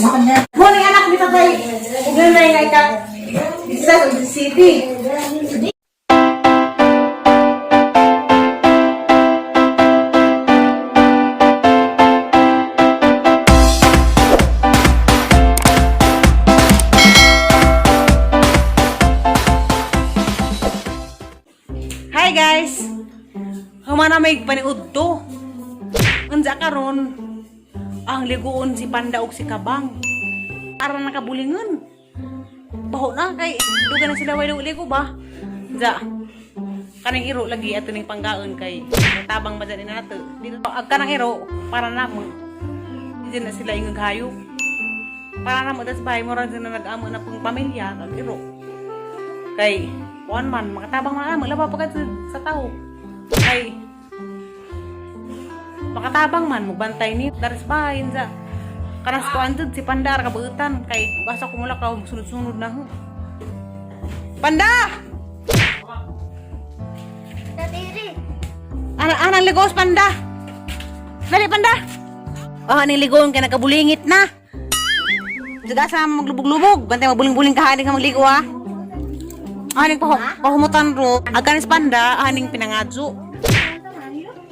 Morning anak ni tatay. Ug nanay nga ika. Isa sa city. Hi guys! Humana may paniud to. Unsa karon ang liguon si Panda og si Kabang. Aron nakabulingon. Baho na kay duga na sila way ligo ba? Unsa? Kaning iro lagi ato ning panggaon kay tabang ba dyan nato. Dito ag kanang iro para na mo. Di na sila ingog hayop. Para na mo das bahay mo ra na nag-amo na pong pamilya kag iro. Kay kuan man makatabang man mo laba pa sa tao. Kay makatabang man mugbantay ni daris bahay sa kanas kuan jud si Panda ra kabuutan kay ugasa ko mula ka sunod-sunod na ho. Panda! Tatiri. Ana ana ligos Panda. Dali Panda. Ah, aning ligon kay nakabulingit na. Juga sa maglubog-lubog, bantay mabuling-buling ka haning ka magligo ha. Aning pahumutan ro, agkanis Panda, aning pinangadyo.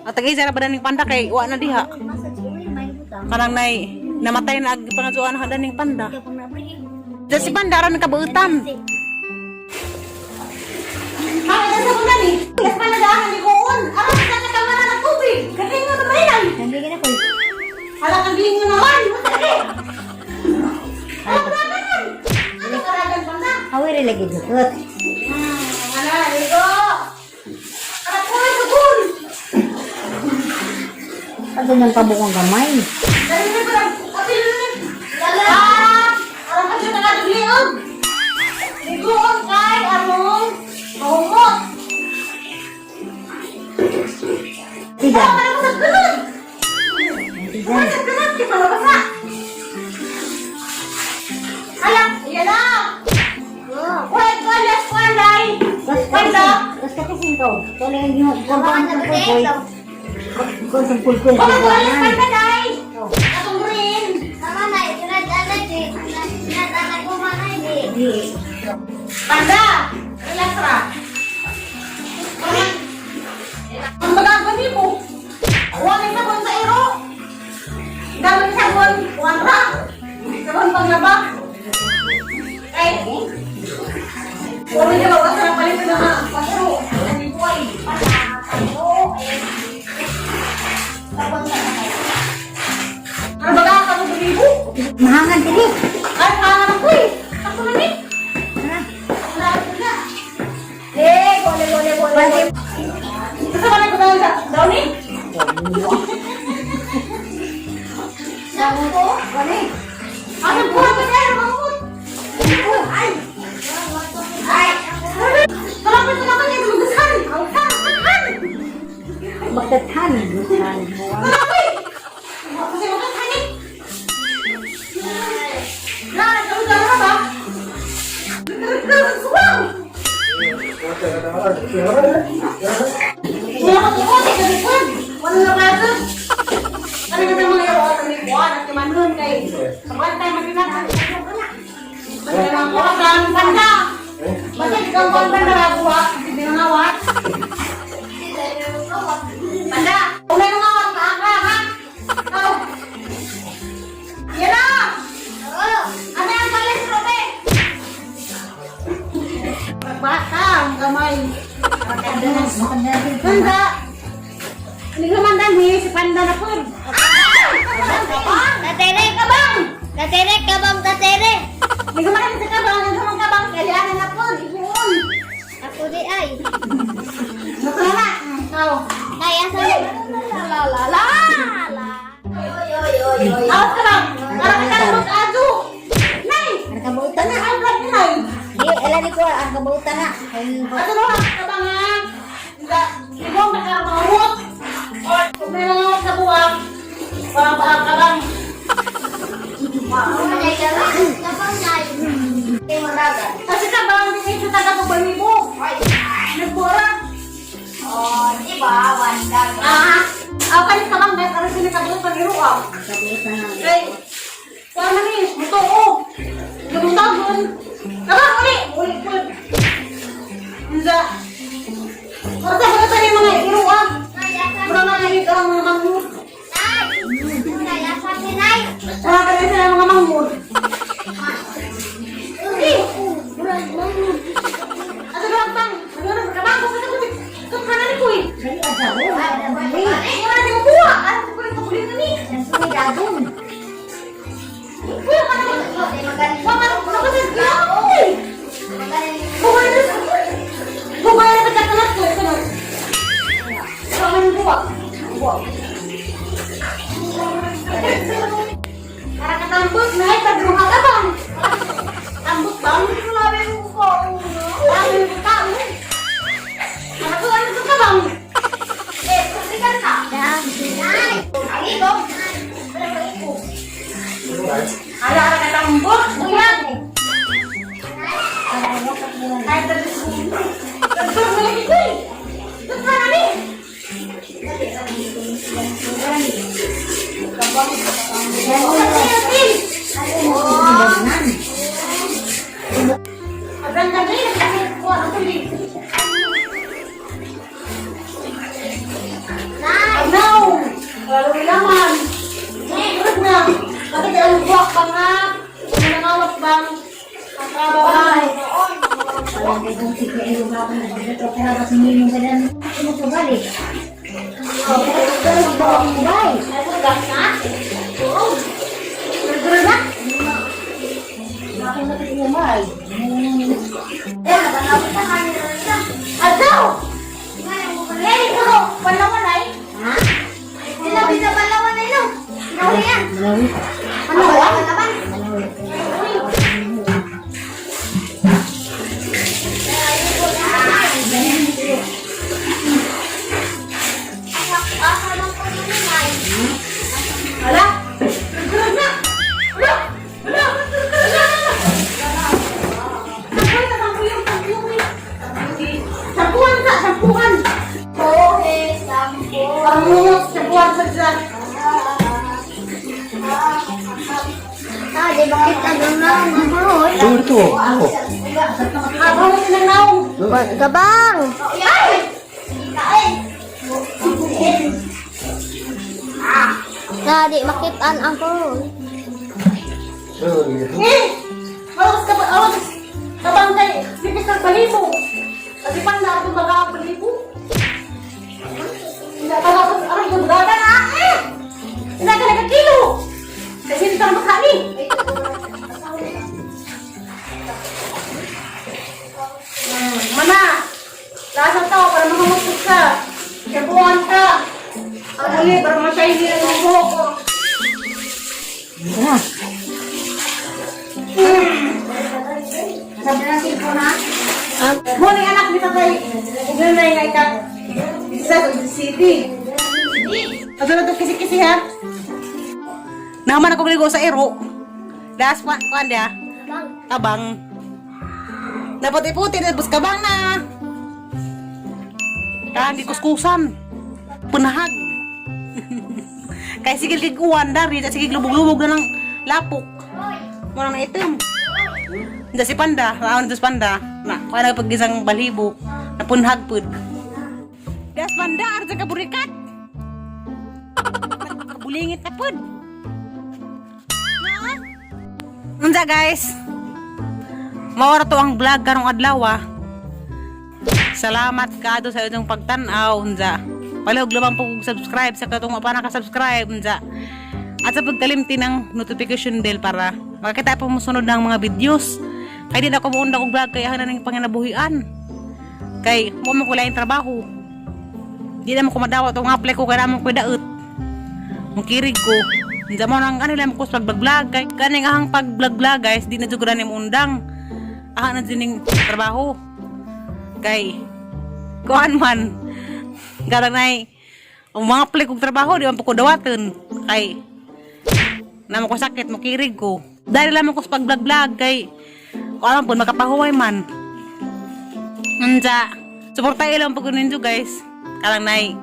At tagay sa ba ning Panda kay wa na diha. Kanang nay namatay na ag pangadyoan na ning Panda. Diyan si Panda aron nakabuutan. Ha, sa panda ni. Las pa nagahan ligoon. Aron sa nakama na ng tubig. Galing nga ba? Hindi ka na ko. Hala kang biling mo naman. Ano ba? Ano karagan Panda? Awir lagi dukot. Ana, ligo. Anak ko ay sugol. Pag ganyan kabukong gamay. Dali na pa lang. Apil na. Lala. Aron ka siya nakadugli-og. Ligoon kay aron mahumot. Tiga. Wala ka sa ganun. Tiga. Wala sa ganun. Di pa nabasa. Hala, yan na. Wala ka, last one, Day. Panda. Tapos ka kasing ko. Tuloy ang yung kumpaan ng pulpoy. Kung sa pulpoy. Wala ka, last Panda, Day. Atong green. Di. Panda, relax ra. Ang magagawa ni mo. Huwag ang sabon sa iro. Dapat sabon, huwag ra. Sabon panglaba. Ay, huwag niya ba sa palit na mga pasero. Ang buhay. Ano ba ka kang libo? Mahangan tini. Ay, pangan ako eh. Ako na ni. Tara. Wala na. Eh, gole, gole, gole. Pwede. Sa mana ko tayo sa daw ni? Ko? Wala. Ano buhat ka tayo mangut? Ay. Ay. Kalapit na kapit ay magusan. Alkan. Bakatan. Bukan. Kalapit. Kasi magusan ni. Na, nagkaroon na ba? Suwang. Wala ka tukot, eh, kalikod. Wala na ba? Ano ka mga iro sa likuan at kumanon kay sa bantay matinatan. Basta lang ko ang panda. Basta ikaw ang panda na kuha, hindi na ngawat. Panda, una na ngawat ka ka ha. Aw. Yan na. Ano ang palis robe? Bata, ang gamay. Panda. Hindi naman dami, si Panda na po. Tatere, Kabang! tatere, kabang tatere. Hindi naman sa kabang, ang kabang kabang, kailangan na po, ibuon. Ako di ay. Naku na na. Aw. Kaya sa la la la la la. Awas ka lang. Para ka lang mag-ado. Nay! Ang kabuutan na. Ang vlog ni Nay. Di, ala ni ko. Ang kabuutan na. Ato na, kabang ha. Ibong nakakamot. Kung may mga sa buwang, parang baka kabang. Kabang nay. Kasi kabang, hindi sa taga-kubalibo. Nagbura. Oh, di ba? Wanda. Ah, ako kanis kabang, kahit aras sila kabang pag-iro ah. Kabuutan na. Kay, Kuan man ni, mutuo. Gamutagon. Tara, uli. Uli, uli. Unsa? Orta sa kata ni mga iro ah. Mura na ngayon ang mga manghud. Mura ka na sila mga manghud. Eh, asa ka bang? Ano na kabang ko sa kulit. Kung kana ni kuy. Dali ang sabo. Dali. Wala ni mo kuha. Ano ko rin kabulingan ni? Kuya ka naman. Wa man ko sa gao. Bugay na. Bugay na pagkakanat ko ito. Kaman buwa. Buwa. Para katambot na ay pagruha ka bang? Tambot bang? Grabe mo ko. Grabe mo ka. Para ko ano ka bang? Ala ka katambot. Bulag. Kahit na Dagdag mo lagi ko eh. Dagdag na ni. Maganda na yun. Kasi kuha ng tubig. Now! Wala rin laman. Tulog na. Bakit ang buwak pa nga? Ano nangawak bang? Ang trabaho. Wala kay kung si Kuya Ero ba ako nagbuto pero kasi ninyo sa dan. Ano ko balik? Pero ba ang bay? Tulog na. Bakit na kayo may? Adaw! Leli ko! Palawan ay! Ha? Sila bisa palawan na ilo. Sinauli yan. Malawi. Ano ba? Palawan. Malawi. Ala! Tulog na! Ala! Ala! Ala! Sampuan na, sampuyan, sampuyan. Sampuan ka, sampuan. Parang sampuan sa dyan. Ah, di ba kita doon na Ito, ito. Oh. Habang mo silang naong. Gabang! Ay! Na, di makitaan ang tuloy. Eh! Awas ka ba? Awas! Kabang kay, lipis ng balibo. Kasi pang na akong baga ang balibo. Hindi ka na aray yung baga na. Eh! Hindi ka nagkakilo. Kasi hindi ka na makani. Mana! Lasa to para makamukot ka. Shabuan ka. Ang uli, para ma-shiny ang buhok. Na. Sabi na ko na. Muna anak ni tatay. Huwag na na yung ika. Isa sa city. Ato na to kisi-kisi ha. Naman ako ligo sa ero. Das pa kuan dia. Tabang. Naputi-puti na bus kabang na. Kan kuskusan. Punahag. Kay sige giguan dari, sige lubog-lubog na lang lapok. Muna na itim. Hindi si Panda, raon si Panda. Na, kuha na pag isang balibo, napunhag pud. Das Panda, arja ka burikat. Bulingit na pud. Na? Unsa guys? Maora to ang vlog karong adlaw ah. Salamat kado sa inyong pagtan-aw unsa. Palihog lamang po kung subscribe sa katong pa naka-subscribe unsa. At sa pagkalimti ng notification bell para makakita po mo sunod ng mga videos. Kay di na ko muunda og vlog kay na ning panginabuhian. Kay mo mo kulay trabaho. Di na mo kumadawat og apply ko kay na mo ko daot. Mukirig ko. Hindi mo nang ano lang ko sa pag-vlog kay kaning ahang pag-vlog guys, di na jud ko na ni undang. Aha na jud ning trabaho. Kay kuan man garang nay ang mga apply kog trabaho di man po ko dawaton kay namo ko sakit mo kirig ko dahil lamang ko sa pag-vlog kay kuan man po makapahuway man. Unsa, suporta ilang po ninyo guys. Karang nay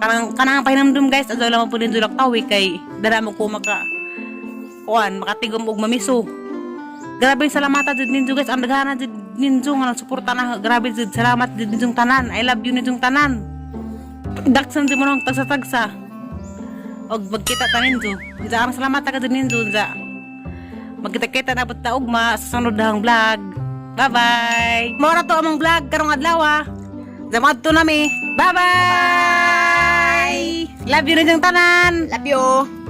karang kanang pahinamdum guys, adto lamang po ninyo laktawi kay dara mo ko maka makakuan, makatigom og mamiso. Grabe salamat jud ninyo, guys. Ang daghana jud ninyo nga nagsuporta na. Grabe jud, salamat jud ninyong tanan. I love you ninyong tanan. Daksan jud mo nang tagsa-tagsa. Og magkita ta ninyo. Unsa ang salamat ka jud ninyo unsa. Magkita-kita na ta ugma sa sunod na vlog. Bye-bye. Mao ra to among vlog karong adlaw. Zamadto nami. Bye-bye. Love you ninyong tanan. Love you.